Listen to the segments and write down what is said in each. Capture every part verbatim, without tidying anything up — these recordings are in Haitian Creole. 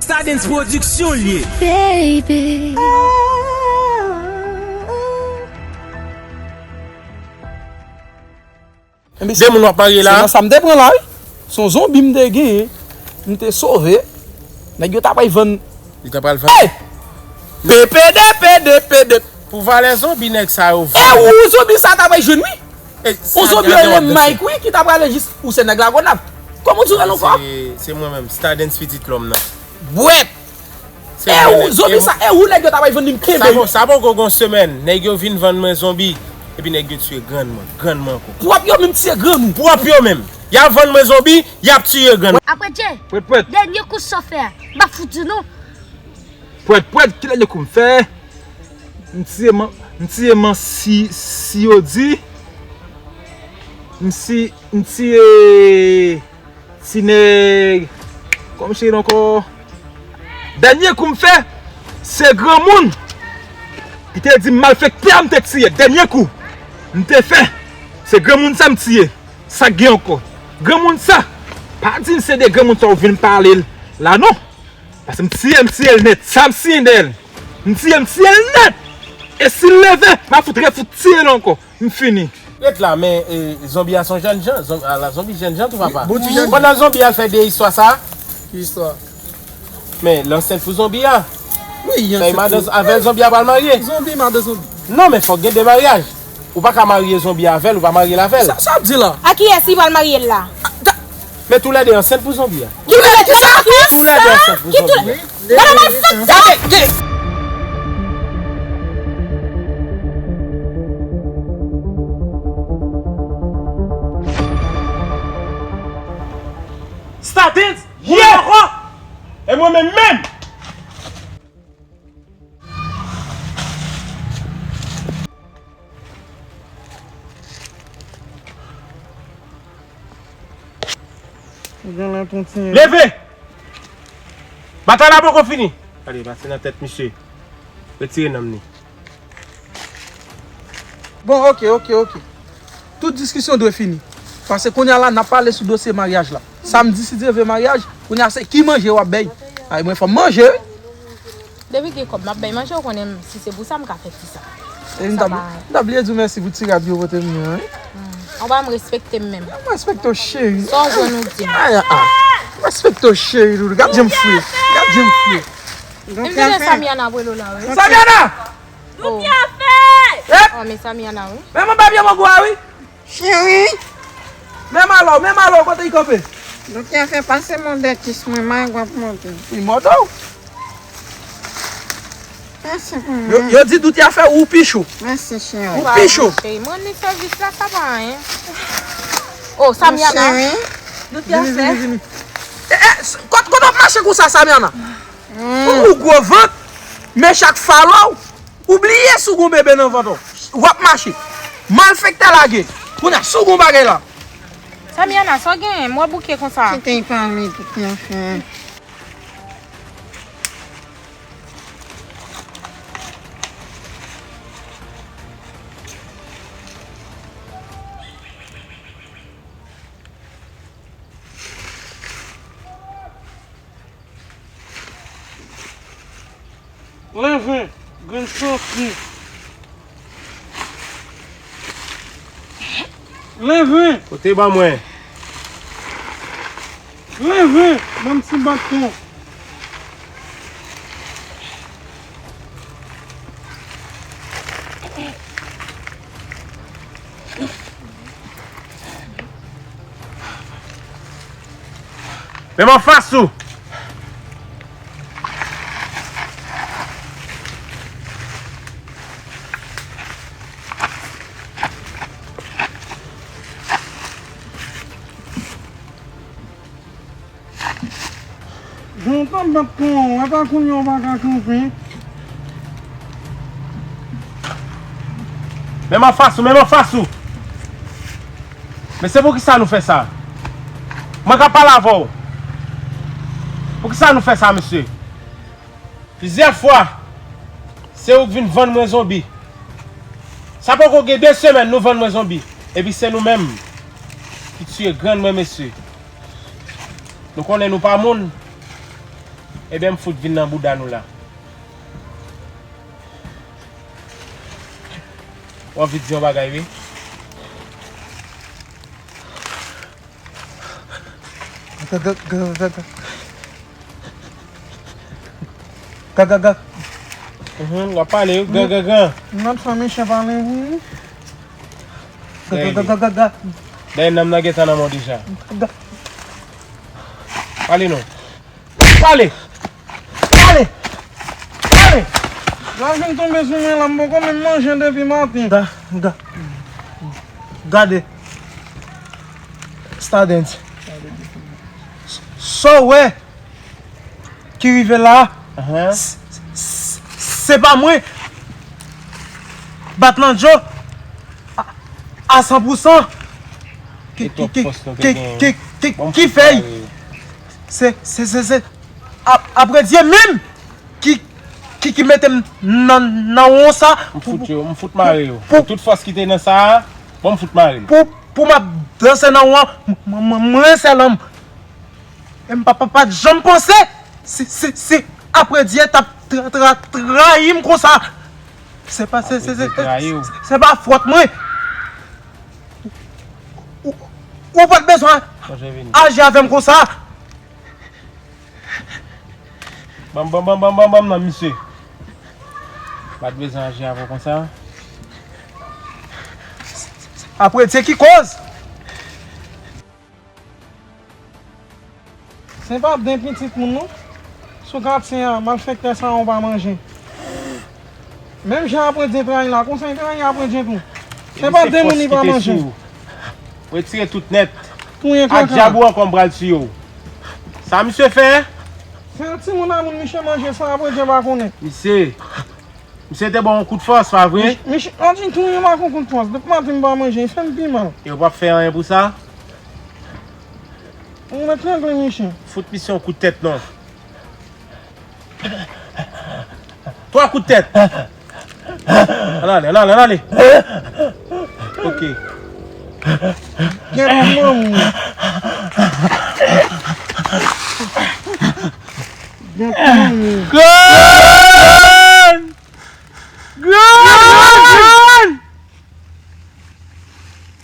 Stardens Production l ye. Baby. De moun w ap marye la. Se nan sa m te pran la, wi. Se yon zonbi m te genyen. M te sove. Nèg yo ta pral vann. Li ta pral vann. Hey! P P D, P D, P D. Pou valè zonbi nèg sa yo vann. E ou zonbi sa ta pral jwenn, wi. Ou zonbi rele Mike, wi, ki ta pral jis ou se nèg Lagonav. Kòman w di rele ankò? Se, se mwen menm, Stardens pitit lòm nan. Bwèt! E ou zonbi sa, e ou nèg yo ta pral vann li m kenbe. Sa poko gon semèn, nèg yo vin vann mwen zonbi. Epi nèg yo tiye grann mwen, grann mwen ankò. Pwòp yo menm tiye grann ou. Pwòp yo menm. Y ap vann mwen zonbi, y ap tiye grann mwen. Apre Dje, dènye kou sa w fè a, m pa fout di non. Pwèt, pwèt, ki dènye kou m fè? M tiye man, m tiye man si, si yo di. M si, m tiye ti nèg. Kòman misye rele ankò? Dènye kou m fè, se granmoun ki te di m malfektè a m te tiye. Dènye kou m te fè, se granmoun sa m tiye. Sa k gen ankò? Granmoun sa, pa di m se de granmoun sa w vin pale l la non. Paske m tiye, m tiye l nèt. Sa m siyen dèyè l. M tiye, m tiye l nèt. E si l leve, m a fout refout tiye l ankò. M fini. Ret la, men, e, zonbi a se yon jènjan. Zonbi, ala zonbi jènjan tou, papa. Bon ti jènjan. Pandan zonbi a fè de istwa sa. Ki istwa? Men, l ansent pou zonbi a. Wi, li ansent pou. Avè l zonbi a pral marye. Zonbi, madan zonbi. Non, men fòk gen de maryaj. Ou pa ka marye zonbi avè l, ou pa marye l avè l. Sa, sa w ap di la? A kiyès li pral marye l la? Men toulède ansent pou zonbi a. Toulède ki sa? Toulède ansent pou zonbi a. Gade malfektè! Stardens, yeah! E mwen menm menm! Ou gen lè tonton. Leve! Batay la poko fini. Gade, pase nan tèt misye. Retire nanm li. Bon, oke, oke, oke. Tout diskisyon dwe fini. Paske kounye a la, n ap pale sou dosye maryaj la. Samdi, si Dye vle maryaj, kounye a se ki manje w ap bay. Ay, mwen fò m manje, wi. Depi gen kòb, m ap bay manje, ou konnen m, si se pou sa, m ka fè ki sa. E m t ap, m t ap bliye di w mèsi pou ti rad yo pote m nan, wi. Ou pa m respekte m menm. M respekte w, cheri. Sa w jwenn ou di m. Ay, ah, ah. M respekte w, cheri, doudou. Gad jan m fre. Gad jan m fre. M te gen Samiana ap rele w la, wi. Samiana! Doute a fè! Oh, men Samiana, wi. Men mwen pa byen mwen gwa, wi. Cheri. Men m alò, men m alò, kote l kanpe? Doute a fè pase mòde kis mwen, may w ap monte. Wi, mòde w. Pase pou mwen. Yo, yo di doute a fè ou pi cho. Mèsi, cheri. Ou pi cho. Cheri, mwen ni sèvis la, sa pa anyen. Oh, Samiana. Cheri. Doute a fè. Vini, vini, vini. E, e, kot, kot w ap mache konsa, Samiana? Ou gwo vant, men chak falo, ou bliye si w gon bebe nan vant ou. W ap mache. Malfektè lage. Kounye a, si w gon bagay la. Samiana, sa w genyen? M wè bouke konsa. Kite l pale, kite l fè. Leve, grenn santi. Leve. Pote ban mwen. Leve, ban m ti baton. Men m anfas ou! Jan w t ap bat kò w, epa kounye a w pa ka kanpe? Men m anfas ou, men m anfas ou! Men se poukisa nou fè sa? Mwen k ap pale avè w. Poukisa nou fè sa, mesye? Plizyè fwa, se ou k vin vann mwen zonbi. Sa poko gen de semèn nou vann mwen zonbi. Epi se nou menm ki tiye grann mwen, mesye. Nou konnen nou pa moun. Ebyen, m fout vin nan bouda nou la. W anvi di yon bagay, wi. Ga, ga, ga, ga, ga. Ga, ga, ga. Mhm, w ap pale, wi. Ga, ga, ga. M ap fè Michè pale, wi. Ga, ga, ga, ga, ga, ga. Dèyè nanm nan gentan nan men w deja. Ga. Pale non. Pale! Pale! Pale! Lavi m tonbe sou mwen la, m poko menm manje depi maten. Ga, ga, gade. Stardens. Sa w wè ki rive la, s- s- se pa mwen. Bat nan djo a, a san pou san. Ki, ki, ki, ki, ki, ki, ki fèy? Se, se, se, se, ap- apre Dye menm ki, ki, ki mete m nan, nan won sa. M fout yo, m fout mare yo. Pou tout fòs ki te nan sa a, bon, m fout mare. Pou, pou m ap danse nan won an, m, m, m, m rense lanm. E m pa, pa, pa t janm panse si, si, si apre Dye t ap tra, tra, trayi m konsa. Se pa, se, se, se, se pa fòt mwen. Ou, ou pa t bezwen aji avè m konsa. Banm, banm, banm, banm, banm, banm nan, misye. Pa t bezwen aji avè w konsa. Apre Dye ki koz? Se pa den pitit moun non. Sou katye a, malfektè sa yo pa manje. Menm jan apre Dye trayi la, konsa li trayi apre Dye tou. Se pa den moun li pa manje. Retire tout nèt. Touye kaka. Ak dyab ou ankò m pral tiye w. Sa misye fè? Se yon timoun a moun misye manje san apre Dye pa konnen. Misye, misye te ba w yon kout fòs, pa vre? Mich- Mich- Anti touye m ak yon kout fòs. Depi maten m pa manje, li fè m pi mal. E w p ap fè anyen pou sa? Ou mèt trangle misye. Fout misye yon kout tèt non. Twa kout tèt. Ann ale, ann ale, ann ale. Ok. Gen pou manman. Gen pou manman. Grann! Grann!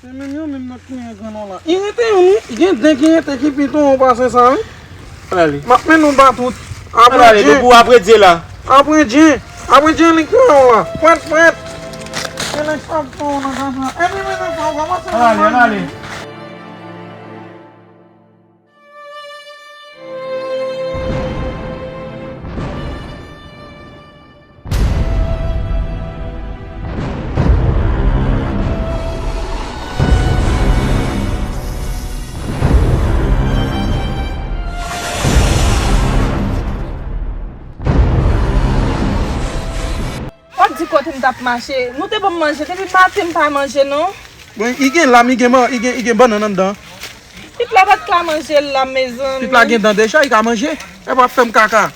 Se menm yo menm nan touye grann nan la. Irite yo wi. Gen den ki rete ki pi toro pase sa wi. Ann ale. M ap mennen w bat tout. Ann ale, depi w apre Dye la. Apre Dye. Apre Dye li touye w la. Pwèt, pwèt. Se nèg sa ap touye w nan kasa. Epi mennen sa w kòmanse. Ann ale, ann ale. W ap di kote m t ap mache. Nou te ban m manje. Depi maten m pa manje non. Bon, i gen lam, i gen man, i gen, i gen bannann anndan. Pit la pa t ka manje l la, mezanmi. Pit la gen dan deja, i ka manje. E pa fè m kaka.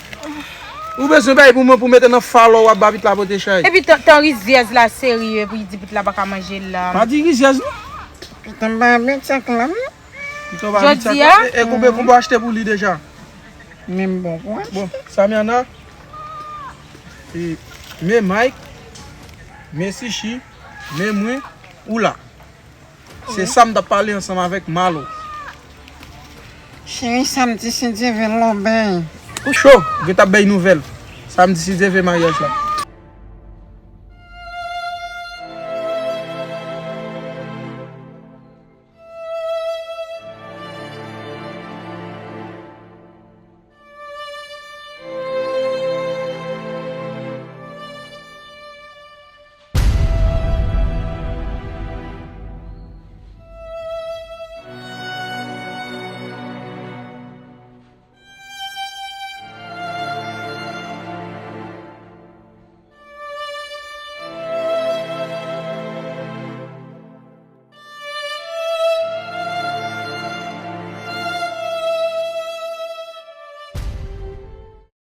Ou bezwen bay pou mwen pou mete nan falo w ap ba pit la pote chay. Epi tan, tan rizyèz la serye pou li di pit la pa ka manje l la. Pa di rizyèz non. Pit an ba bèt ak lam. Pit an ba bèt ak lam. Jodi a? E, e konbyen, konbyen w achte pou li deja? Menm bon pou achte. Bon, Samiana, e, men Mike, men Sichi, men mwen, ou la. Se sa m t ap pale ansanm avèk Malo. Cheri, samdi si Dye vle lòbèy. Ou cho, gen t ap bay nouvèl. Samdi si Dye vle maryaj la.